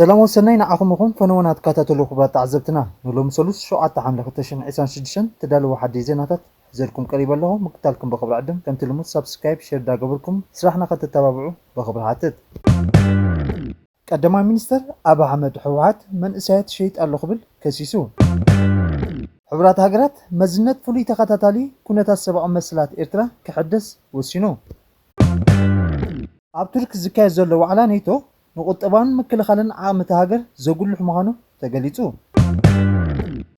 ሰላም ወሰናይ ንዓኹም ይኹን፣ ፈነወና ትከታተሉ ክቡራት ተዓዘብትና። ንሎሚ ሰሉስ ሸውዓተ ሓምለ ክልተ ሽሕን ዕስራን ሽዱሽተን ተዳለወ ሓደሽ ዜናታት ሒዘልኩም ቀሪበ ኣለኹ። ምክታልኩም ብኽብሪ ዕድም፣ ከምቲ ልሙድ ሳብስክራይብ፣ ሼር ዳገበርኩም ስራሕና ከተተባብዑ ብኽብሪ ሓትት። ቀዳማይ ሚኒስተር ኣብ ኣሕመድ፣ ህወሓት መንእሰያት ሸይጥ ኣሎ ክብል ከሲሱ። ሕቡራት ሃገራት መዝነት ፍሉይ ተኸታታሊ ኩነታት ሰብኣዊ መሰላት ኤርትራ ክሕደስ ወሲኑ። ኣብ ቱርክ ዝካየድ ዘሎ ዋዕላ ኔቶ ንቁጠባን ምክልኻልን ዓቕሚ እታ ሃገር ዘጉልሕ ምዃኑ ተገሊጹ።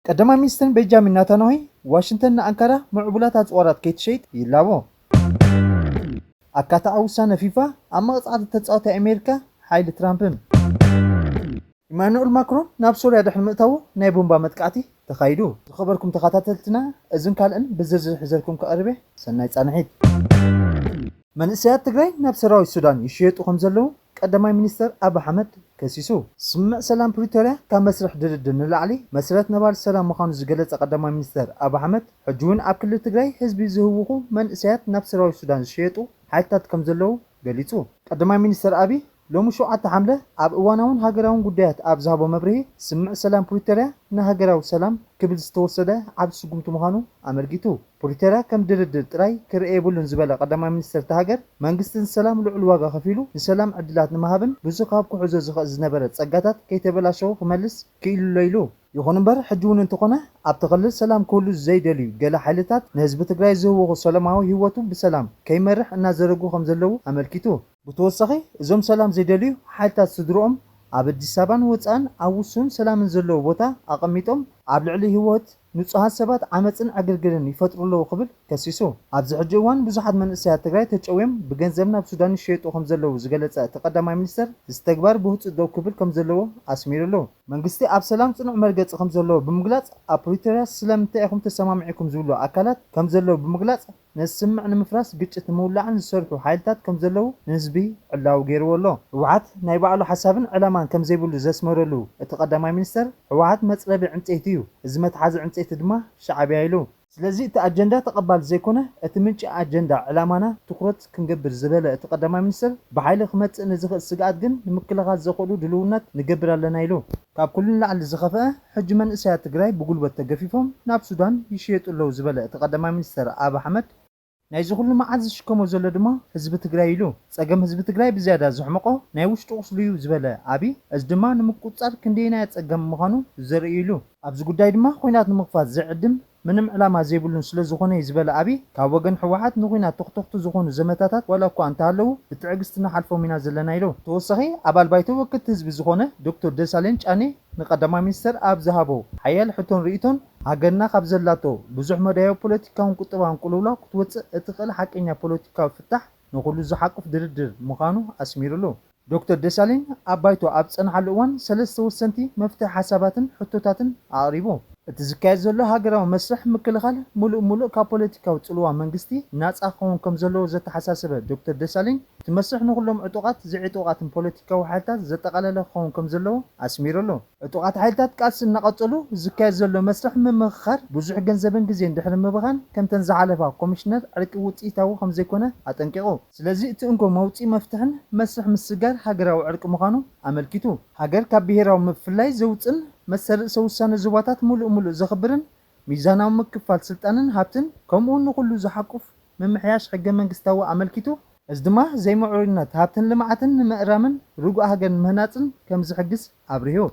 ቀዳማይ ሚኒስተር ቤንጃሚን ናታንያሁ፣ ዋሽንግተን ንኣንካራ ምዕቡላት ኣጽዋራት ከይትሸይጥ ይላቦ። ኣካታዒ ውሳነ ፊፋ ኣብ መቕጻዕቲ ተጻዋታይ ኣሜሪካ ሓይሊ ትራምፕን። ኢማኑኤል ማክሮን ናብ ሶርያ ድሕሪ ምእታዉ ናይ ቦምባ መጥቃዕቲ ተኻይዱ። ዝኸበርኩም ተኸታተልትና፣ እዝን ካልእን ብዝርዝር ሒዘልኩም ክቐርብ እየ። ሰናይ ጻንሒት። መንእሰያት ትግራይ ናብ ሰራዊት ሱዳን ይሽየጡ ከም ዘለዉ ቀዳማይ ሚኒስተር ኣብ ኣሕመድ ከሲሱ። ስምምዕ ሰላም ፕሪቶርያ ካብ መስርሕ ድርድር ንላዕሊ መሰረት ነባሪ ሰላም ምዃኑ ዝገለጸ ቀዳማይ ሚኒስተር ኣብ ኣሕመድ፣ ሕጂ እውን ኣብ ክልል ትግራይ ህዝቢ ዝህውኹ መንእሰያት ናብ ሰራዊት ሱዳን ዝሽየጡ ሓይልታት ከም ዘለዉ ገሊጹ። ቀዳማይ ሚኒስተር ኣቢ ሎሚ ሸውዓተ ሓምለ ኣብ እዋናውን ሃገራውን ጉዳያት ኣብ ዝሃቦ መብርሂ፣ ስምምዕ ሰላም ፕሪቶርያ ንሃገራዊ ሰላም ክብል ዝተወሰደ ዓቢ ስጉምቲ ምዃኑ ኣመልኪቱ። ፕሪቶርያ ከም ድርድር ጥራይ ክረኣ የብሉን ዝበለ ቀዳማይ ሚኒስተር እታ ሃገር፣ መንግስቲ ንሰላም ልዑል ዋጋ ከፊሉ ንሰላም ዕድላት ንምሃብን ብዙሕ ካብ ክሕዞ ዝኽእል ዝነበረ ጸጋታት ከይተበላሸወ ክመልስ ክኢሉ ኣሎ ኢሉ። ይኹን እምበር፣ ሕጂ እውን እንተኾነ ኣብቲ ክልል ሰላም ክህሉ ዘይደልዩ ገለ ሓይልታት ንህዝቢ ትግራይ ዝህውኹ ሰላማዊ ህይወቱ ብሰላም ከይመርሕ እናዘረጉ ከም ዘለዉ ኣመልኪቱ። ብተወሳኺ፣ እዞም ሰላም ዘይደልዩ ሓይልታት ስድርኦም ኣብ ኣዲስ ኣበባን ወጻእን ኣብ ውሱን ሰላምን ዘለዎ ቦታ ኣቐሚጦም ኣብ ልዕሊ ህይወት ንጹሃት ሰባት ዓመጽን ዕግርግርን ይፈጥሩ ኣለዉ ክብል ከሲሱ። ኣብዚ ሕጂ እዋን ብዙሓት መንእሰያት ትግራይ ተጨውዮም ብገንዘብ ናብ ሱዳን ይሸየጡ ከም ዘለዉ ዝገለጸ እቲ ቀዳማይ ሚኒስተር፣ እዚ ተግባር ብህጹጽ ደው ክብል ከም ዘለዎ ኣስሚሩሉ። መንግስቲ ኣብ ሰላም ጽኑዕ መርገጺ ከም ዘለዎ ብምግላጽ፣ ኣብ ፕሪቶርያ ስለምንታይ ኢኹም ተሰማሚዕኩም ዝብሉ ኣካላት ከም ዘለዉ ብምግላጽ፣ ነቲ ስምምዕ ንምፍራስ ግጭት ንምውላዕን ዝሰርሑ ሓይልታት ከም ዘለዉ ንህዝቢ ዕላዊ ገይርዎ ኣሎ። ህወሓት ናይ ባዕሉ ሓሳብን ዕላማን ከም ዘይብሉ ዘስመረሉ እቲ ቀዳማይ ሚኒስተር፣ ህወሓት መጽረቢ ዕንጸይቲ እዩ፣ እዚ መትሓዚ ዕንጸይቲ ድማ ሻዕብያ ኢሉ። ስለዚ እቲ ኣጀንዳ ተቐባሊ ዘይኮነ፣ እቲ ምንጪ ኣጀንዳ ዕላማና ትኹረት ክንገብር ዝበለ እቲ ቀዳማይ ሚኒስተር፣ ብሓይሊ ክመጽእ ንዝኽእል ስግኣት ግን ንምክልኻል ዘኽእሉ ድልውነት ንገብር ኣለና ኢሉ። ካብ ኩሉ ንላዕሊ ዝኸፍአ፣ ሕጂ መንእሰያት ትግራይ ብጉልበት ተገፊፎም ናብ ሱዳን ይሽየጡ ኣለዉ ዝበለ እቲ ቀዳማይ ሚኒስተር ኣብ ኣሕመድ፣ ናይዚ ኩሉ መዓት ዝሽከሞ ዘሎ ድማ ህዝቢ ትግራይ ኢሉ። ጸገም ህዝቢ ትግራይ ብዝያዳ ዘሕመቖ ናይ ውሽጢ ቁስሉ እዩ ዝበለ ኣቢ፣ እዚ ድማ ንምቁጽጻር ክንደየናይ ኣጸጋሚ ምዃኑ ዘርኢ እዩ ኢሉ። ኣብዚ ጉዳይ ድማ ኹናት ንምኽፋት ዝዕድም ምንም ዕላማ ዘይብሉን ስለ ዝኾነ እዩ ዝበለ ኣቢ፣ ካብ ወገን ህወሓት ንኹናት ተኽተኽቲ ዝኾኑ ዘመታታት ዋላ እኳ እንተሃለዉ ብትዕግስቲ ንሓልፎም ኢና ዘለና ኢሉ። ተወሳኺ ኣባል ባይቶ ወከልቲ ህዝቢ ዝኾነ ዶክተር ደሳለኝ ጫኔ ንቀዳማይ ሚኒስተር ኣብ ዝሃቦ ሓያል ሕቶን ርእይቶን፣ ሃገርና ካብ ዘላቶ ብዙሕ መዳያዊ ፖለቲካውን ቁጠባውን ቅልውላው ክትወጽእ እትኽእል ሓቀኛ ፖለቲካዊ ፍታሕ ንኹሉ ዝሓቁፍ ድርድር ምዃኑ ኣስሚሩሉ። ዶክተር ደሳለኝ ኣብ ባይቶ ኣብ ዝጸንሓሉ እዋን ሰለስተ ወሰንቲ መፍትሒ ሓሳባትን ሕቶታትን ኣቕሪቡ። እቲ ዝካየድ ዘሎ ሃገራዊ መስርሕ ምክልኻል ምሉእ ምሉእ ካብ ፖለቲካዊ ጽልዋ መንግስቲ ናጻ ክኸውን ከም ዘለዎ ዘተሓሳሰበ ዶክተር ደሳለኝ፣ እቲ መስርሕ ንኹሎም ዕጡቓት፣ ዘይዕጡቓትን ፖለቲካዊ ሓይልታት ዘጠቓለለ ክኸውን ከም ዘለዎ ኣስሚሩሉ። ዕጡቓት ሓይልታት ቃልሲ እናቐጸሉ ዝካየድ ዘሎ መስርሕ ምምኽኻር ብዙሕ ገንዘብን ግዜን ድሕሪ ምብኻን ከምተን ዝሓለፋ ኮሚሽነር ዕርቂ ውጽኢታዊ ከም ዘይኮነ ኣጠንቂቑ። ስለዚ እቲ እንኮ መውጽኢ መፍትሕን መስርሕ ምስግጋር ሃገራዊ ዕርቂ ምዃኑ ኣመልኪቱ። ሃገር ካብ ብሄራዊ ምፍልላይ ዘውጽን መሰል ርእሰ ውሳነ ዞባታት ምሉእ ምሉእ ዘኽብርን ሚዛናዊ ምክፋል ስልጣንን ሃብትን ከምኡ እውን ንኹሉ ዝሓቁፍ ምምሕያሽ ሕገ መንግስታዊ ኣመልኪቱ፣ እዚ ድማ ዘይምዕሩይነት ሃብትን ልምዓትን ንምእራምን ርጉእ ሃገር ንምህናጽን ከም ዝሕግዝ ኣብሪሁ።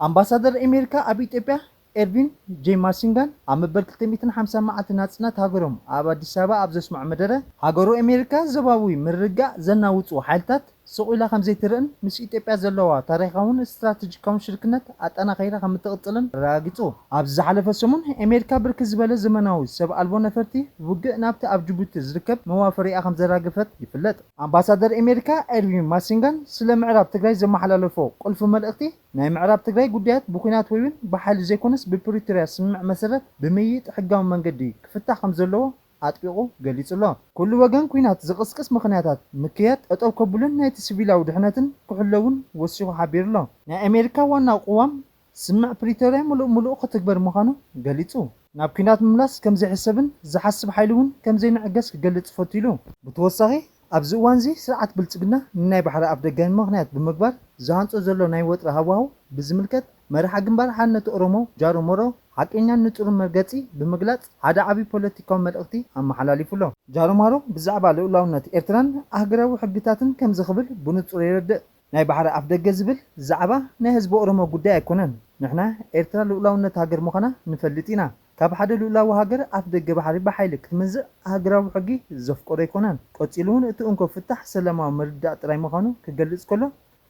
ኣምባሳደር ኣሜሪካ ኣብ ኢትዮጵያ ኤርቪን ጄ ማሲንጋን ኣብ መበል ክልተ ሚእትን ሓምሳን መዓልቲ ናጽነት ሃገሮም ኣብ ኣዲስ ኣበባ ኣብ ዘስምዖ መደረ፣ ሃገሩ ኣሜሪካ ዞባዊ ምርግጋእ ዘናውጹ ሓይልታት ስቕ ኢላ ከም ዘይትርእን ምስ ኢትዮጵያ ዘለዋ ታሪኻውን ስትራተጂካውን ሽርክነት ኣጠናኺራ ከም እትቕጽልን ኣረጋጊጹ። ኣብዚ ዝሓለፈ ሰሙን ኣሜሪካ ብርክት ዝበለ ዘመናዊ ሰብ ኣልቦ ነፈርቲ ውግእ ናብቲ ኣብ ጅቡቲ ዝርከብ መዋፈሪኣ ከም ዘራገፈት ይፍለጥ። ኣምባሳደር ኣሜሪካ ኤርቪን ማሲንጋን ስለ ምዕራብ ትግራይ ዘመሓላለፎ ቁልፊ መልእኽቲ፣ ናይ ምዕራብ ትግራይ ጉዳያት ብኲናት ወይ እውን ብሓይሊ ዘይኮነስ ብፕሪቶርያ ስምምዕ መሰረት ብምይይጥ ሕጋዊ መንገዲ ክፍታሕ ከም ዘለዎ ኣጥቢቑ ገሊጹ ኣሎ። ኩሉ ወገን ኲናት ዝቕስቅስ ምኽንያታት ምክያድ ጠጠው ከብሉን ናይቲ ሲቪላዊ ድሕነትን ክሕለውን ወሲኹ ሓቢሩ ኣሎ። ናይ ኣሜሪካ ዋና ቅዋም ስምምዕ ፕሪቶርያ ምሉእ ምሉእ ክትግበር ምዃኑ ገሊጹ። ናብ ኲናት ምምላስ ከም ዘይሕሰብን ዝሓስብ ሓይሊ እውን ከም ዘይንዕገስ ክገልጽ ፈትዩ ኢሉ። ብተወሳኺ ኣብዚ እዋንዚ ስርዓት ብልጽግና ንናይ ባሕሪ ኣፍደገ ምኽንያት ብምግባር ዝሃንጾ ዘሎ ናይ ወጥሪ ሃዋህው ብዝምልከት፣ መራሒ ግንባር ሓርነት ኦሮሞ ጃሮ መሮ ሓቀኛን ንጹርን መርገጺ ብምግላጽ ሓደ ዓቢ ፖለቲካዊ መልእኽቲ ኣመሓላሊፉ ኣሎ። ጃሮ ማሮ ብዛዕባ ልኡላውነት ኤርትራን ኣህጉራዊ ሕግታትን ከምዚ ክብል ብንጹር የረድእ። ናይ ባሕሪ ኣፍደገ ዝብል ዛዕባ ናይ ህዝቢ ኦሮሞ ጉዳይ ኣይኮነን። ንሕና ኤርትራ ልኡላውነት ሃገር ምዃና ንፈልጥ ኢና። ካብ ሓደ ልኡላዊ ሃገር ኣፍደገ ባሕሪ ብሓይሊ ክትመንዝዕ ኣህጉራዊ ሕጊ ዘፍቀዶ ኣይኮነን። ቀጺሉ እውን እቲ እንኮ ፍታሕ ሰላማዊ ምርድዳእ ጥራይ ምዃኑ ክገልጽ ከሎ፣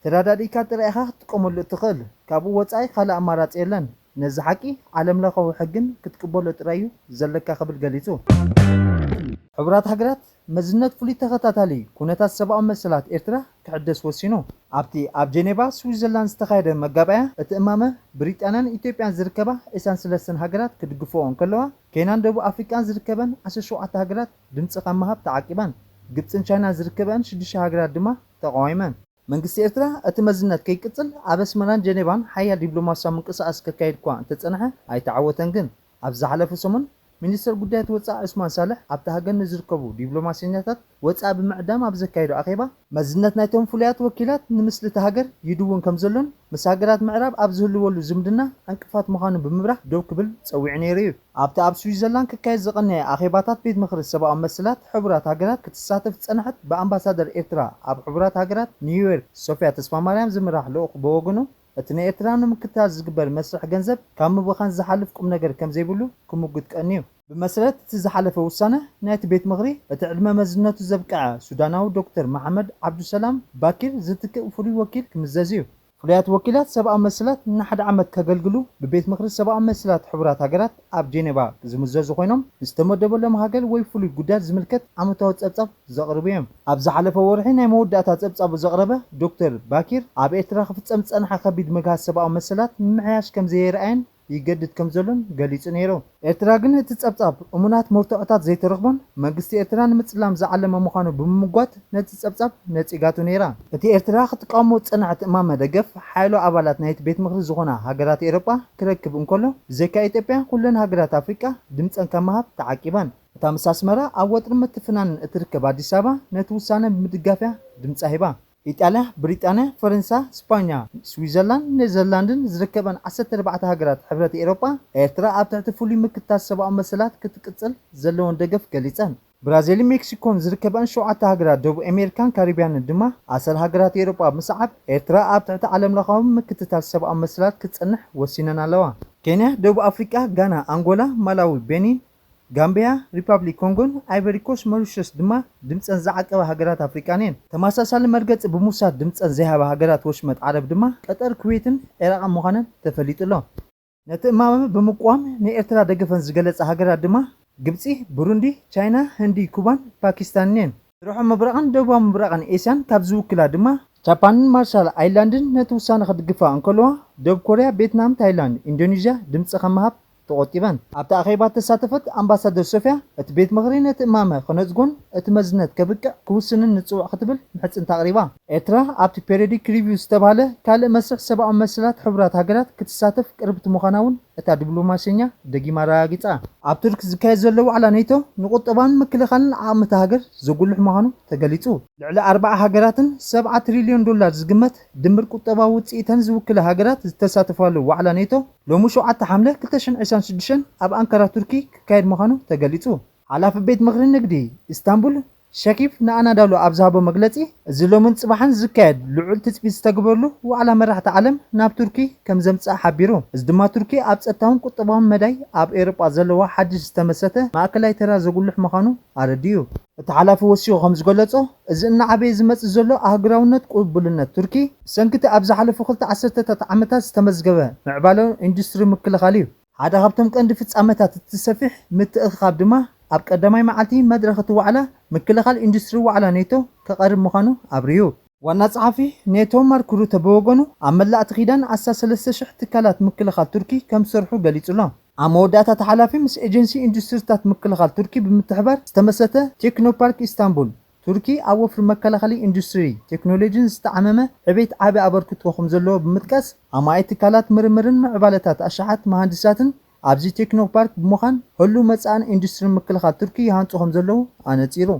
ተረዳዲእካ ጥራይ ኢኻ ክትጥቀመሉ እትኽእል። ካብኡ ወጻኢ ካልእ ኣማራጺ የለን። ነዚ ሓቂ ዓለምለኻዊ ሕግን ክትቅበሎ ጥራይ እዩ ዘለካ ክብል ገሊጹ። ሕቡራት ሃገራት መዝነት ፍሉይ ተኸታታሊ ኩነታት ሰብኣዊ መሰላት ኤርትራ ክሕደስ ወሲኑ። ኣብቲ ኣብ ጀኔቫ ስዊዘርላንድ ዝተኻየደ መጋባእያ፣ እቲ እማመ ብሪጣንያን ኢትዮጵያን ዝርከባ ዕስራን ሰለስተን ሃገራት ክድግፍኦ እንከለዋ፣ ኬንያን ደቡብ ኣፍሪቃን ዝርከበን ዓሰርተ ሸውዓተ ሃገራት ድምጺ ካብ ምሃብ ተዓቂበን። ግብጽን ቻይናን ዝርከበን ሽዱሽተ ሃገራት ድማ ተቃዊመን። መንግስቲ ኤርትራ እቲ መዝነት ከይቅጽል ኣብ ኣስመራን ጀኔቫን ሓያል ዲፕሎማስያዊ ምንቅስቃስ ከካይድ እኳ እንተጸንሐ ኣይተዓወተን። ግን ኣብ ዝሓለፈ ሰሙን ሚኒስተር ጉዳያት ወጻኢ ዑስማን ሳልሕ ኣብታ ሃገር ንዝርከቡ ዲፕሎማሰኛታት ወጻኢ ብምዕዳም ኣብ ዘካየዶ ኣኼባ፣ መዝነት ናይቶም ፍሉያት ወኪላት ንምስሊ እታ ሃገር ይድውን ከም ዘሎን ምስ ሃገራት ምዕራብ ኣብ ዝህልወሉ ዝምድና ዕንቅፋት ምዃኑ ብምብራህ ደው ክብል ጸዊዑ ነይሩ እዩ። ኣብቲ ኣብ ስዊዘርላንድ ክካየድ ዝቐነየ ኣኼባታት ቤት ምኽሪ ሰብኣዊ መሰላት ሕቡራት ሃገራት ክትሳተፍ ዝጸንሐት ብኣምባሳደር ኤርትራ ኣብ ሕቡራት ሃገራት ኒውዮርክ ሶፍያ ተስፋማርያም ዝምራሕ ልኡኽ ብወገኑ፣ እቲ ንኤርትራ ንምክትታል ዝግበር መስርሕ ገንዘብ ካብ ምብኻን ዝሓልፍ ቁም ነገር ከም ዘይብሉ ክምጉት ቀንዩ። ብመሰረት እቲ ዝሓለፈ ውሳነ ናይቲ ቤት ምኽሪ፣ እቲ ዕድመ መዝነቱ ዘብቅዐ ሱዳናዊ ዶክተር መሓመድ ዓብዱሰላም ባኪር ዝትክእ ፍሉይ ወኪል ክምዘዝ እዩ። ፍሉያት ወኪላት ሰብኣዊ መሰላት ንሓደ ዓመት ከገልግሉ ብቤት ምኽሪ ሰብኣዊ መሰላት ሕቡራት ሃገራት ኣብ ጄኔቫ ዝምዘዙ ኮይኖም፣ ንዝተመደበሎም ሃገር ወይ ፍሉይ ጉዳያት ዝምልከት ዓመታዊ ጸብጻብ ዘቕርቡ እዮም። ኣብ ዝሓለፈ ወርሒ ናይ መወዳእታ ጸብጻቡ ዘቕረበ ዶክተር ባኪር፣ ኣብ ኤርትራ ክፍጸም ዝጸንሐ ከቢድ ምግሃስ ሰብኣዊ መሰላት ምምሕያሽ ከም ዘየርኣየን ይገድድ ከም ዘሎን ገሊጹ ነይሩ። ኤርትራ ግን እቲ ጸብጻብ እሙናት መርትዖታት ዘይተረኽቦን መንግስቲ ኤርትራ ንምጽላም ዝዓለመ ምዃኑ ብምምጓት ነቲ ጸብጻብ ነጺጋቶ ነይራ። እቲ ኤርትራ ክትቃወሞ ዝጸንሐት እማመ ደገፍ ሓያሎ ኣባላት ናይቲ ቤት ምኽሪ ዝኾና ሃገራት ኤውሮጳ ክረክብ እንከሎ፣ ብዘይካ ኢትዮጵያ ኩለን ሃገራት ኣፍሪቃ ድምጸን ካብ ምሃብ ተዓቂበን። እታ ምስ ኣስመራ ኣብ ወጥሪ ምትፍናን እትርከብ ኣዲስ ኣበባ ነቲ ውሳነ ብምድጋፍያ ድምጻ ሂባ። ኢጣልያ፣ ብሪጣንያ፣ ፈረንሳ፣ ስፓኛ፣ ስዊዘርላንድ፣ ኔዘርላንድን ዝርከበን ዓሰርተ ኣርባዕተ ሃገራት ሕብረት ኤውሮጳ፣ ኤርትራ ኣብ ትሕቲ ፍሉይ ምክትታል ሰብኣዊ መሰላት ክትቅጽል ዘለወን ደገፍ ገሊጸን። ብራዚልን ሜክሲኮን ዝርከበን ሸውዓተ ሃገራት ደቡብ ኣሜሪካን ካሪብያንን ድማ ኣሰር ሃገራት ኤውሮጳ ብምስዓብ፣ ኤርትራ ኣብ ትሕቲ ዓለምለኻዊ ምክትታል ሰብኣዊ መሰላት ክትጸንሕ ወሲነን ኣለዋ። ኬንያ፣ ደቡብ ኣፍሪቃ፣ ጋና፣ ኣንጎላ፣ ማላዊ፣ ቤኒን፣ ጋምቢያ፣ ሪፓብሊክ ኮንጎን ኣይቨሪ ኮስት ሞሪሸስ ድማ ድምጸን ዝዓቀባ ሃገራት ኣፍሪቃን እየን። ተመሳሳሊ መርገጺ ብምውሳድ ድምጸን ዘይሃባ ሃገራት ወሽመጥ ዓረብ ድማ ቀጠር፣ ኩዌትን ዒራቕን ምዃነን ተፈሊጡ ኣሎ። ነቲ እማመ ብምቅዋም ንኤርትራ ደገፈን ዝገለጻ ሃገራት ድማ ግብጺ፣ ብሩንዲ፣ ቻይና፣ ህንዲ፣ ኩባን ፓኪስታንን እየን። ንርሑቕ ምብራቕን ደቡባዊ ምብራቕን ኤስያን ካብ ዝውክላ ድማ ጃፓንን ማርሻል ኣይላንድን ነቲ ውሳነ ክድግፋ እንከለዋ፣ ደቡብ ኮርያ፣ ቬትናም፣ ታይላንድ፣ ኢንዶኔዥያ ድምጺ ካብ ምሃብ ተቖጢበን። ኣብቲ ኣኼባ እተሳተፈት ኣምባሳደር ሶፍያ፣ እቲ ቤት ምኽሪ ነቲ እማመ ክነጽጎን እቲ መዝነት ከብቅዕ ክውስንን ንጽውዕ ክትብል ምሕጽንታ ኣቕሪባ። ኤርትራ ኣብቲ ፔሪዮዲክ ሪቪው ዝተባህለ ካልእ መስርሕ ሰብኣዊ መሰላት ሕቡራት ሃገራት ክትሳተፍ ቅርብቲ ምዃና እውን እታ ዲፕሎማሰኛ ደጊማ ኣረጋጊጻ። ኣብ ቱርክ ዝካየድ ዘሎ ዋዕላ ኔቶ ንቁጠባን ምክልኻልን ዓቕሚ እታ ሃገር ዘጉልሕ ምዃኑ ተገሊጹ። ልዕሊ ኣርብዓ ሃገራትን ሰብዓ ትሪልዮን ዶላር ዝግመት ድምር ቁጠባዊ ውጽኢተን ዝውክላ ሃገራት ዝተሳተፋሉ ዋዕላ ኔቶ ሎሚ ሸውዓተ ሓምለ ክልተ ሽሕን ዕስራን ሽዱሽተን ኣብ ኣንካራ ቱርኪ ክካየድ ምዃኑ ተገሊጹ። ሓላፊ ቤት ምኽሪ ንግዲ ኢስታንቡል ሸኪብ ንኣናዳሉ ኣብ ዝሃቦ መግለጺ፣ እዚ ሎምን ጽባሕን ዝካየድ ልዑል ትጽቢት ዝተገበረሉ ዋዕላ መራሕቲ ዓለም ናብ ቱርኪ ከም ዘምጽእ ሓቢሩ። እዚ ድማ ቱርኪ ኣብ ጸጥታውን ቁጠባውን መዳይ ኣብ ኤውሮጳ ዘለዋ ሓድሽ ዝተመሰተ ማእከላይ ተራ ዘጉልሕ ምዃኑ ኣረዲኡ። እቲ ሓላፊ ወሲኹ ከም ዝገለጾ፣ እዚ እናዓበየ ዝመጽእ ዘሎ ኣህጉራውነት ቅቡልነት ቱርኪ፣ ብሰንኪ እቲ ኣብ ዝሓለፉ ክልተ ዓሰርተታት ዓመታት ዝተመዝገበ ምዕባለ ኢንዱስትሪ ምክልኻል እዩ። ሓደ ካብቶም ቀንዲ ፍጻመታት እቲ ሰፊሕ ምትእኽኻብ ድማ፣ ኣብ ቀዳማይ መዓልቲ መድረኽ እቲ ዋዕላ፣ ምክልኻል ኢንዱስትሪ ዋዕላ ኔቶ ክቐርብ ምዃኑ ኣብሪሁ። ዋና ጸሓፊ ኔቶ ማርክ ሩተ ብወገኑ፣ ኣብ መላእ እቲ ኪዳን ኣስታት ሰለስተ ሽሕ ትካላት ምክልኻል ቱርኪ ከም ዝሰርሑ ገሊጹ ኣሎ። ኣብ መወዳእታ፣ እቲ ሓላፊ ምስ ኤጀንሲ ኢንዱስትሪታት ምክልኻል ቱርኪ ብምትሕባር ዝተመሰረተ ቴክኖፓርክ ኢስታንቡል፣ ቱርኪ ኣብ ወፍሪ መከላኸሊ ኢንዱስትሪ ቴክኖሎጂን ዝተዓመመ ዕቤት ዓቢ ኣበርክቶ ከም ዘለዎ ብምጥቃስ፣ ኣማኢት ትካላት ምርምርን ምዕባለታት ኣሽሓት መሃንድሳትን ኣብዚ ቴክኖፓርክ ብምዃን ህሉው መጻእን ኢንዱስትሪ ምክልኻል ቱርኪ ይሃንጹ ከም ዘለዉ ኣነጺሩ።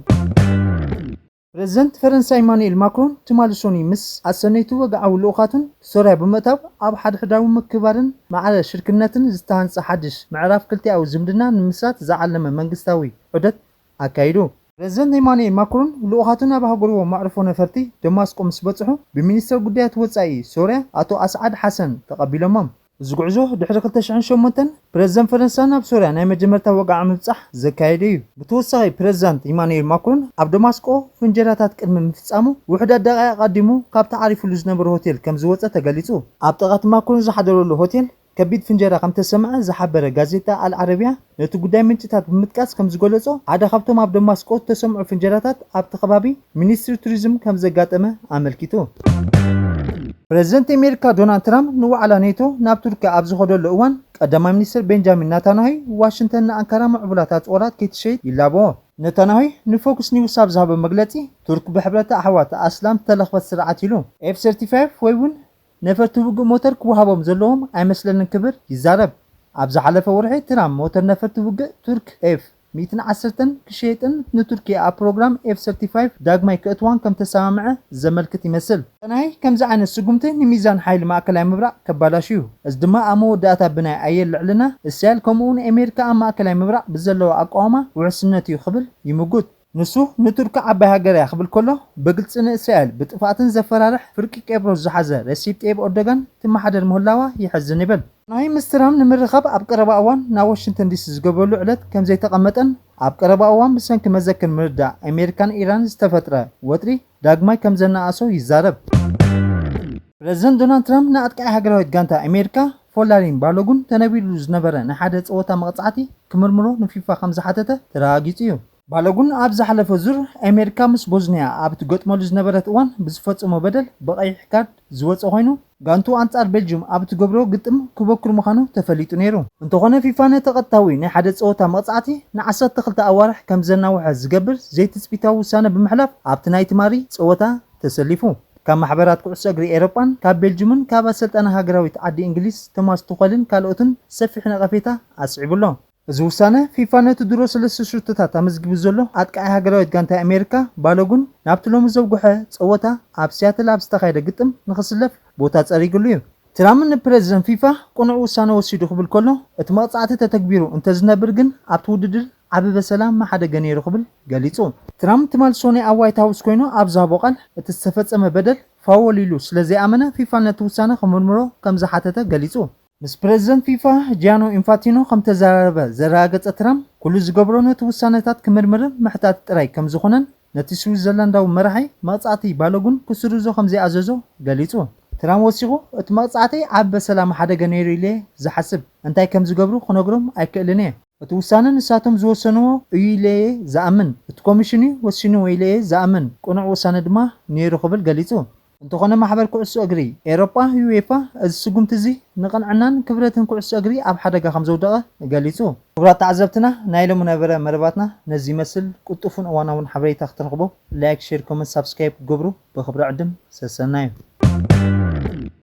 ፕረዚደንት ፈረንሳ ኢማኑኤል ማክሮን ትማሊ ሶኒ ምስ ኣሰነይቱ ወግዓዊ ልኡኻቱን ሶርያ ብምእታው ኣብ ሓድሕዳዊ ምክብባርን ማዕረ ሽርክነትን ዝተሃንጸ ሓድሽ ምዕራፍ ክልቲኣዊ ዝምድና ንምስራት ዝዓለመ መንግስታዊ ዑደት ኣካይዱ። ፕረዚደንት ኢማኑኤል ማክሮን ልኡኻቱ ናብ ሃገርዎ መዕርፎ ነፈርቲ ደማስቆ ምስ በጽሑ፣ ብሚኒስተር ጉዳያት ወጻኢ ሶርያ ኣቶ ኣስዓድ ሓሰን ተቐቢሎሞም። እዚ ጉዕዞ ድሕሪ ክልተ ሽሕን ሸሞንተን ፕረዚደንት ፈረንሳ ናብ ሶርያ ናይ መጀመርታ ወግዓዊ ምብጻሕ ዘካየደ እዩ። ብተወሳኺ ፕረዚዳንት ኢማኑኤል ማክሮን ኣብ ደማስቆ ፍንጀራታት ቅድሚ ምፍጻሙ ውሑዳት ደቓይቕ ኣቐዲሙ ካብቲ ዓሪፉሉ ዝነበረ ሆቴል ከም ዝወጸ ተገሊጹ። ኣብ ጥቓ እቲ ማክሮን ዝሓደረሉ ሆቴል ከቢድ ፍንጀራ ከም ተሰምዐ ዝሓበረ ጋዜጣ ኣል ዓረብያ ነቲ ጉዳይ ምንጭታት ብምጥቃስ ከም ዝገለጾ፣ ሓደ ካብቶም ኣብ ደማስቆ ዝተሰምዑ ፍንጀራታት ኣብቲ ከባቢ ሚኒስትሪ ቱሪዝም ከም ዘጋጠመ ኣመልኪቱ። ፕረዚደንት ኣሜሪካ ዶናልድ ትራምፕ ንዋዕላ ኔቶ ናብ ቱርኪ ኣብ ዝኸደሉ እዋን፣ ቀዳማይ ሚኒስትር ቤንጃሚን ናታንያሁ ዋሽንግተን ንኣንካራ ምዕቡላት ኣጽዋራት ከይትሸይጥ ይላበዎ። ናታንያሁ ንፎክስ ኒውስ ኣብ ዝሃቦ መግለጺ፣ ቱርክ ብሕብረት ኣሕዋት ኣስላም ዝተለኽፈት ስርዓት ኢሉ ኤፍ ሰርቲፋይቭ ወይ እውን ነፈርቲ ውግእ ሞተር ክወሃቦም ዘለዎም ኣይመስለንን ክብል ይዛረብ። ኣብ ዝሓለፈ ወርሒ ትራምፕ ሞተር ነፈርቲ ውግእ ቱርክ ኤፍ ሚእትን ዓሰርተን ክሸየጥን ንቱርኪ ኣብ ፕሮግራም ኤፍ ሰርቲፋይቭ ዳግማይ ክእትዋን ከም ተሰማምዐ ዘመልክት ይመስል። ናታንያሁ ከምዚ ዓይነት ስጉምቲ ንሚዛን ሓይሊ ማእከላይ ምብራቕ ከባላሹ እዩ። እዚ ድማ ኣብ መወዳእታ ብናይ ኣየር ልዕልና እስራኤል ከምኡውን ኣሜሪካ ኣብ ማእከላይ ምብራቕ ብዘለዋ ኣቃውማ ውሕስነት እዩ ክብል ይምጉት። ንሱ ንቱርኪ ዓባይ ሃገር እያ ክብል ከሎ፣ ብግልጺ ንእስራኤል ብጥፍኣትን ዘፈራርሕ ፍርቂ ቄብሮስ ዝሓዘ ረሲፕ ጠይብ ኦርዶጋን ትመሓደር ምህላዋ የሕዝን ይብል። ናታንያሁ ምስ ትራምፕ ንምርኻብ ኣብ ቀረባ እዋን ናብ ዋሽንግተን ዲሲ ዝገበረሉ ዕለት ከም ዘይተቐመጠን ኣብ ቀረባ እዋን ብሰንኪ መዘክር ምርዳእ ኣሜሪካን ኢራን ዝተፈጥረ ወጥሪ ዳግማይ ከም ዘነኣሶ ይዛረብ። ፕረዚደንት ዶናልድ ትራምፕ ንኣጥቃዒ ሃገራዊት ጋንታ ኣሜሪካ ፎላሪን ባሎጉን ተነቢርሉ ዝነበረ ናይ ሓደ ጸወታ መቕጻዕቲ ክምርምሮ ንፊፋ ከም ዝሓተተ ተረጋጊጹ እዩ። ባሎጉን ኣብ ዝሓለፈ ዙር ኣሜሪካ ምስ ቦዝኒያ ኣብ ትገጥመሉ ዝነበረት እዋን ብዝፈጸሞ በደል ብቐይሕ ካርድ ዝወጸ ኮይኑ፣ ጋንቱ ኣንጻር ቤልጅም ኣብ ትገብሮ ግጥም ክበኩር ምዃኑ ተፈሊጡ ነይሩ። እንተኾነ ፊፋ ነቲ ቀጥታዊ ናይ ሓደ ጸወታ መቕጻዕቲ ንዓሰርተ ክልተ ኣዋርሕ ከም ዘናውሐ ዝገብር ዘይትጽቢታዊ ውሳነ ብምሕላፍ ኣብቲ ናይ ትማሊ ጸወታ ተሰሊፉ። ካብ ማሕበራት ኩዕሶ እግሪ ኤሮጳን ካብ ቤልጅምን ካብ ኣሰልጣኒ ሃገራዊት ዓዲ እንግሊዝ ቶማስ ቱኸልን ካልኦትን ሰፊሕ ነቐፌታ ኣስዒቡ ኣሎ። እዚ ውሳነ ፊፋ ነቲ ድሮ ሰለስተ ሽቶታት ኣመዝጊቡ ዘሎ ኣጥቃዒ ሃገራዊት ጋንታ ኣሜሪካ ባሎጉን ናብቲ ሎሚ ዘውግሐ ጸወታ ኣብ ሲያትል ኣብ ዝተኻየደ ግጥም ንኽስለፍ ቦታ ጸሪግሉ እዩ። ትራምፕ ንፕረዚደንት ፊፋ ቅኑዕ ውሳነ ወሲዱ ክብል ከሎ፣ እቲ መቕጻዕቲ ተተግቢሩ እንተዝነብር ግን ኣብቲ ውድድር ዓቢ በሰላ ምሓደገ ነይሩ ክብል ገሊጹ። ትራምፕ ትማል ሶኒ ኣብ ዋይት ሃውስ ኮይኑ ኣብ ዝሃቦ ቃል፣ እቲ ዝተፈጸመ በደል ፋወል ኢሉ ስለ ዘይኣመነ ፊፋ ነቲ ውሳነ ክምርምሮ ከም ዝሓተተ ገሊጹ። ምስ ፕረዚደንት ፊፋ ጂያኖ ኢንፋንቲኖ ከም ተዘራረበ ዘረጋገጸ ትራምፕ፣ ኩሉ ዝገብሮ ነቲ ውሳነታት ክምርምርን ምሕታት ጥራይ ከም ዝኾነን ነቲ ስዊዘርላንዳዊ መራሒ መቕጻዕቲ ባሎጉን ክስርዞ ከም ዘይኣዘዞ ገሊጹ። ትራምፕ ወሲኹ፣ እቲ መቕጻዕቲ ዓቢ በሰላ ምሓደገ ነይሩ ኢለ ዝሓስብ፣ እንታይ ከም ዝገብሩ ክነግሮም ኣይክእልን እየ። እቲ ውሳነ ንሳቶም ዝወሰንዎ እዩ ኢለ እየ ዝኣምን። እቲ ኮሚሽን እዩ ወሲንዎ ኢለ እየ ዝኣምን። ቅኑዕ ውሳነ ድማ ነይሩ ክብል ገሊጹ። እንተኾነ ማሕበር ኩዕሶ እግሪ ኤሮጳ ዩኤፋ እዚ ስጉምቲ እዚ ንቕንዕናን ክብረትን ኩዕሶ እግሪ ኣብ ሓደጋ ከም ዘውደቐ ገሊጹ። ክቡራት ተዓዘብትና ናይ ሎሚ ነበረ መደባትና ነዚ ይመስል። ቅልጡፍን እዋናውን ሓበሬታ ክትረኽቦ ላይክ፣ ሼር፣ ኮመንት፣ ሳብስክራይብ ክትገብሩ ብኽብሪ ዕድም ሰሰናዩ።